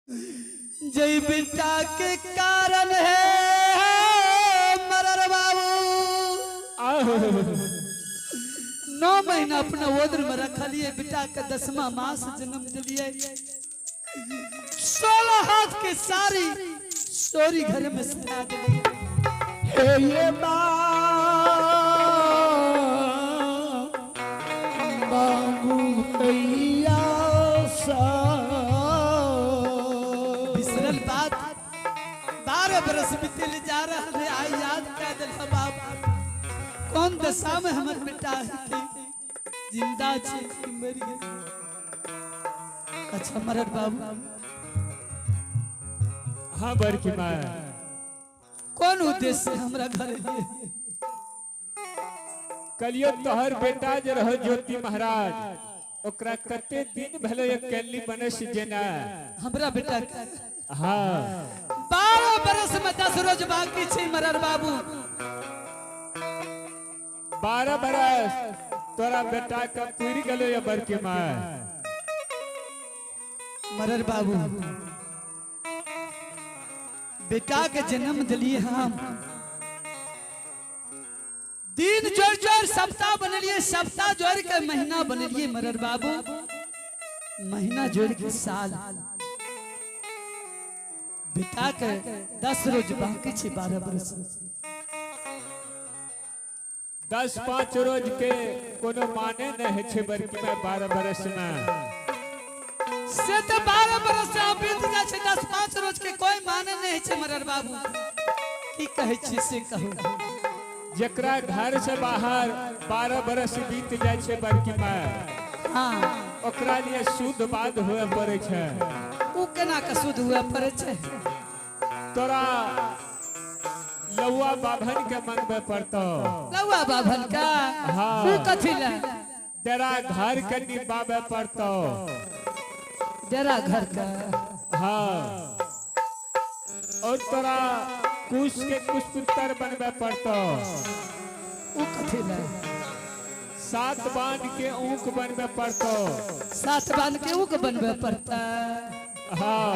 जय बेटा के कारण है मरर बाबू। आहो। 9 महीना अपना उदर में रखलिए, बेटा के 10वां मास जन्म दिलिए। 16 हाथ के सारी सोरी घर में सजा दिलिए। हे ये बाबू भैया सा। बिसरल बात, 12 बरस बीतल जा रहा है, आई याद कर दिल बाप, कौन दशा में हमर बेटा है, जिंदा छे कि मर गेल? अच्छा मरर बाबू। हाँ बड़की माय। कौन उद्देश्य से हमरा घर एलिए? कलियो तोहर बेटा जे रहो ज्योति महाराज, ओकरा कते दिन भेलै अकेली बनस जेना? हमरा बेटा के? हाँ। 12 बरस में 10 रोज बाकी छे मरर बाबू। 12 बरस तोरा बेटा के पुर गेलो ये बड़की माय। मरर बाबू, बेटा के जन्म दिलिए हम, दिन जोड़ जोड़ सप्ताह बनलिए, सप्ताह जोड़ के महीना बनलिए मरर बाबू, महीना जोड़ के साल। बेटा के 10 रोज बाकी छे 12 बरस। 10-5 रोज के कोनो माने नहीं है छे बड़की माय 12 बरस में। से तो 12 बरस से आब बीत जाइ छै, 10-5 रोज के कोई माने नहीं छै। मरर बाबू, की कहै छी से कहू। जकरा घर से बाहर 12 बरस बीत जाइ छै बड़की माय, ओकरा लिए शुद्ध बात हुए पड़े छै। उ केना के शुद्ध हुए पड़े छै? तोरा लौआ बाभन के मंगबे पड़तो। लौआ बाभन का? हाँ। उ कथी ले? तेरा घर के निभावे पड़तो। डेरा घर का? हाँ, और तोरा कुश के कुशपुत्र बनबे पड़तो। उ कथी ले? सात बांध के ऊख बनबे पड़तो। सात बांध के ऊख बनबे पड़ता? हाँ,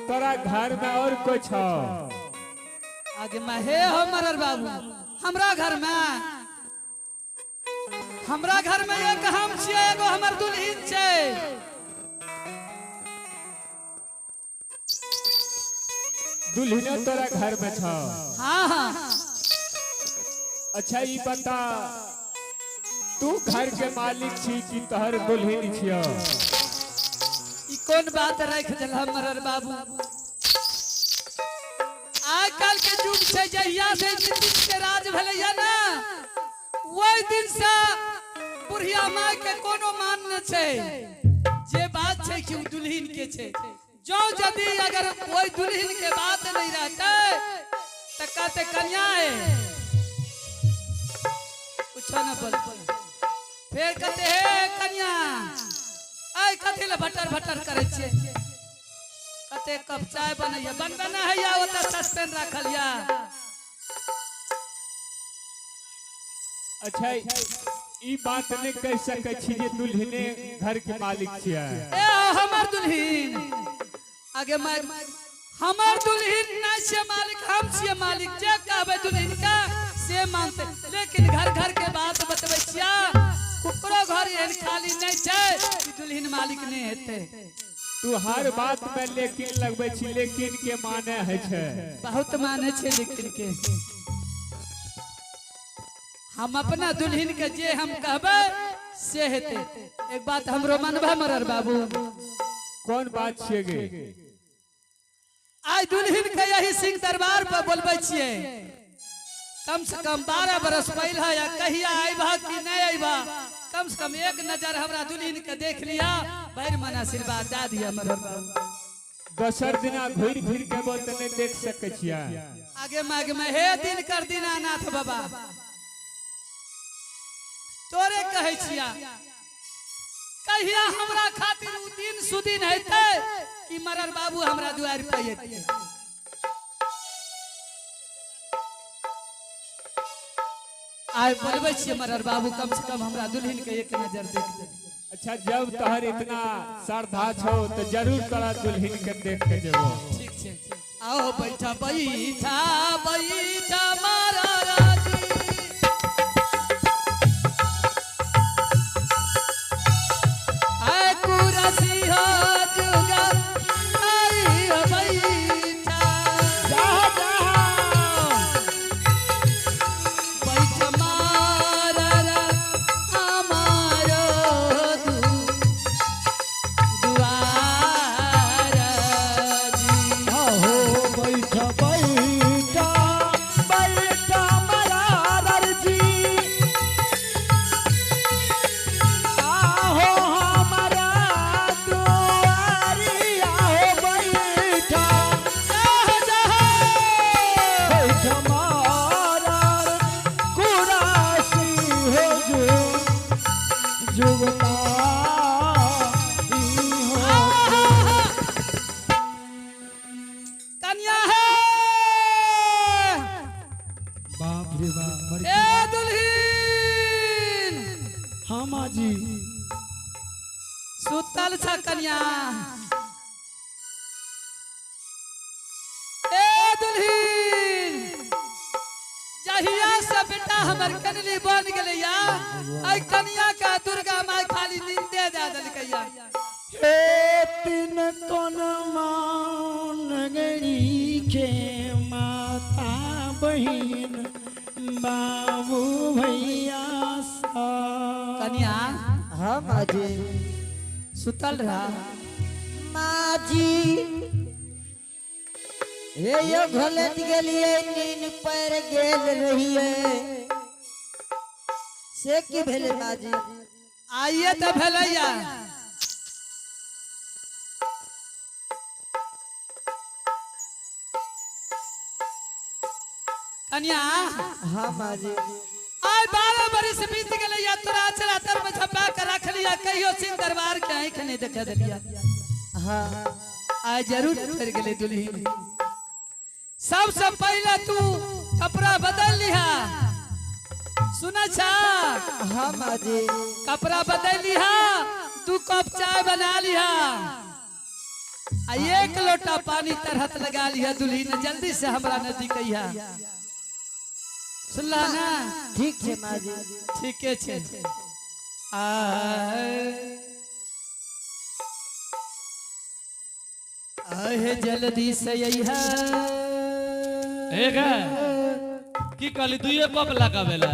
तोरा घर में और कुछ हो? आगे मैं हे हो मरर बाबू, हमरा घर में, हमरा घर में एक हम छियै, एगो हमर दुल्हिन छै। दुल्हनो तोरा घर में छो? हाँ। अच्छा ई बता, तू घर के मालिक छी कि तोहर दुल्हन छियो? ई कौन बात राख दिल मरर बाबू? आइ काल्हि के युग छै, जहिया से नीतीश के राज भेलैया ना, ओहि दिन से बुढ़िया माय के कोनो मान न छै। जे बात छै कि उ दुल्हिन के छै। जो यदि अगर ओहि दुल्हिन के बात नहीं रहते त कहते, कन्या है, कुछ न बोल। फेर कहते, हे कन्या, ऐ कथी ले भटर भटर करै छियै? कते कप चाय बनैया, बनबे ना हैया, ओतऽ सस्पेंस राखल या। अच्छा, ई बात नहीं कह सकै छी जे दुल्हने घर के मालिक छियै? ए हमर दुल्हिन, आगे मैं हमर दुल्हिन नहीं छियै मालिक, हम छियै मालिक। जे कहबै दुल्हिन का से मानते, लेकिन घर घर के बात बतबै छियै, कुकरो घर एहन खाली नहीं छै कि दुल्हिन मालिक नहीं हेतै। तू हर बात में लेकिन लगबै छी, लेकिन के माने है छै? बहुत माने छै लेकिन के। हम अपना दुल्हिन के जे हम कहबै से हेतै। एक बात हमरो मनबा मरर बाबू? कोन बात छियै गे? आइ दुल्हिन के यही सिंह दरबार पर बोलबै छियै, कम से कम 12 बरस पहले या कहिया अबा कि नहीं अबा, कम से कम एक नजर हमरा दुल्हिन के देख लिया, भरि मन आशीर्वाद दे दिया मरर बाबू। दोसर दिना घुरि फिर के बोल तऽ नहीं देख सकै छियै? आगे मागे में हे दिन कर दीनानाथ बाबा, तोरे कहै छिया, कहिया हमरा खातिर उ दिन सुदिन हेतै कि मरर बाबू हमरा दुआरि पर एतै? आइ बोलबै छियै मरर बाबू, कम से कम हमरा दुल्हिन के एक नजर देख ले। अच्छा, जब तोहर इतना श्रद्धा छो तो जरूर तोरा दुल्हन के देख के जेबो। ठीक छै। आओ बैठा बैठा बैठा मारा राजी। आय कुरसी हो जुगा आई हो बैठा। जाहो जाहो। बैठ मारा रा हमारो दुआर जी। आहो बैठ बैठा बैठा मरार जी, आहो हमारा दुआरी, आहो बैठा। जाहो जाहो। बैठ मारार कुरासी हो जो जुगता हो। कन्या है। बाप रे बाप, बड़की। ए दुल्हीन। हाँ माँ जी। सुतल छ कन्या। ए दुल्हीन, जहिया से बेटा हमर कनली बन गेलैया, ऐ कन्या का दुर्गा माय खाली नींदे दे देलकैया। हे तीन कोन नगरी के माता बहिन बाबू भैया सा। कन्या। हाँ माँ जी। सुतल रहा। माँ जी, हे यो घोलत गेलिए, नीन पर गेल रहिए, से की भेले माँ जी? आइए तो भेलैया। कन्या। हाँ माँ जी। आइ 12 बरिस बीत गेलैया, तोरा अचरा तर में झपा के रख लिया, कहियो सिंह दरबार के आंख नहीं देखे देलिया। हाँ। आइ जरूर फिर गेलै दुल्हीन। सबसे पहले तू कपड़ा बदल लिहा, सुनै छा? हाँ माँ जी। कपड़ा बदल लिहा, 2 कप चाय बना लिहा आ 1 लोटा पानी तरहत लगा लिहा। दुल्हीन जल्दी से हमरा नजदीक अइहा, सुनला ना? ठीक है माँ जी। ठीके छे। आय आहे जल्दी से अइहा। एक है की कहली, दुइये कप लगावेला?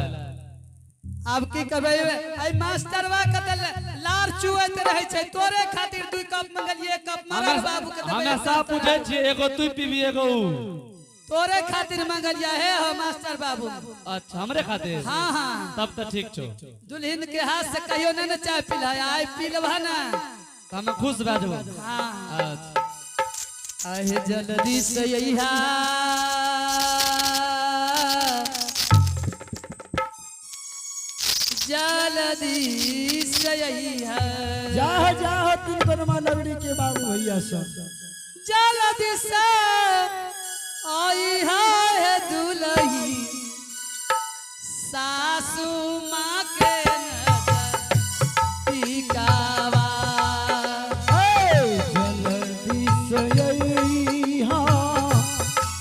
अब की कहबै, ऐ मास्टरवा के तऽ लार चुएत रहै छै, तोरे खातिर 2 कप मंगलिए, 1 कप मरल बाबू के देबै। हमेशा पूछै छियै, एगो तू पीबी एगो ऊ। तोरे खातिर मंगलिया हे हो मास्टर बाबू। अच्छा, हमरे खातिर? हाँ हाँ। तब तो ठीक छो। दुल्हन के हाथ से कहियो नहीं ना चाय पिलाया, आइ पिलबा ना। तो हम खुश भए जेबो। हाँ। अच्छा। आहे जल्दी से अइहा, जल्दी से अइहा। जाहो जाहो तीन कोनमा नगरी के बाबू भैया सब। जल्दी से अइहा हे दुलही, सासू माँ के नजर टिकावा। जल्दी से अइहा,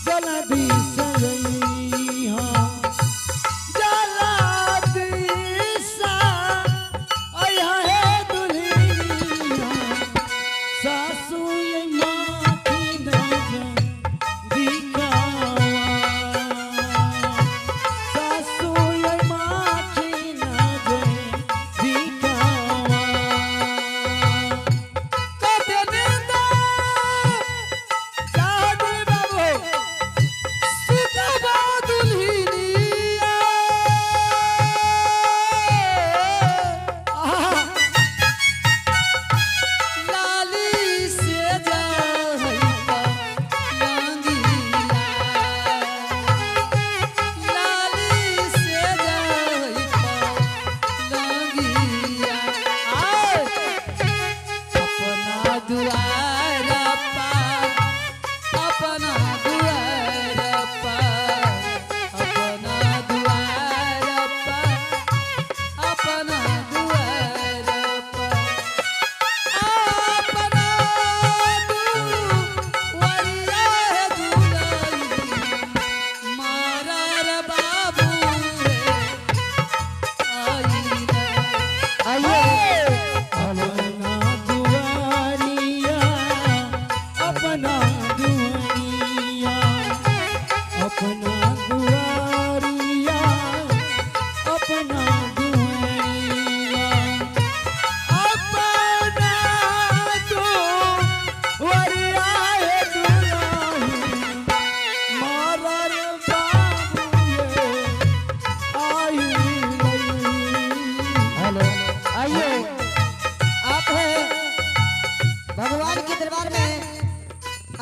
जल्दी से अइहा, जल्दी से अइहा हे दुल्हिया, सासू माँ की नजर दिखावा, सासू माँ की नजर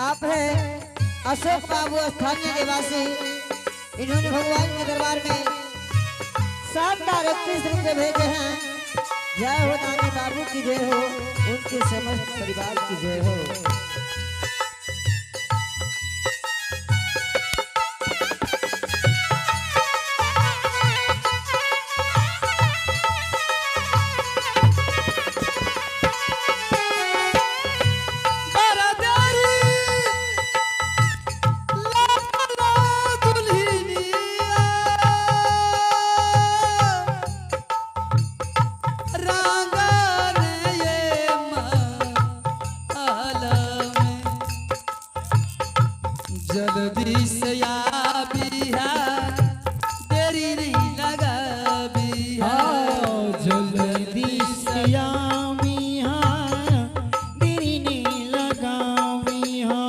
आप है अशोक बाबू स्थानीय निवासी। इन्होंने भगवान के दरबार में शानदार 21 रुपए भेजे हैं। जय हो नानी बाबू की जय हो, उनके समस्त परिवार की जय हो। बरदारी लाला दुल्हनिया रंगन ये महल में जल्दी से आबिहा, देरी नहीं लगाबिहा। जल्दी से आमिहा, देरी नहीं लगामिहा।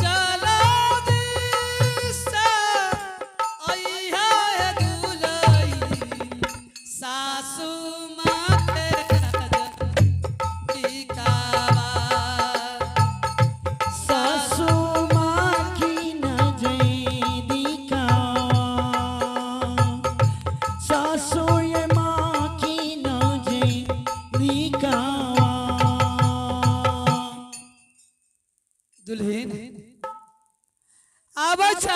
जल्दी से अइहा दुलई, सासू माँ के टिकावा। सासू माँ की नजदीका, सासू ये माँ की नजदीका। दुल्हीन आबै छ।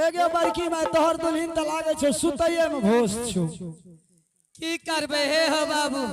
एगे बड़की माय, तोहर दुल्हन त लागे छौ सुतैये में घोष छौ। की करबै हे हो बाबू।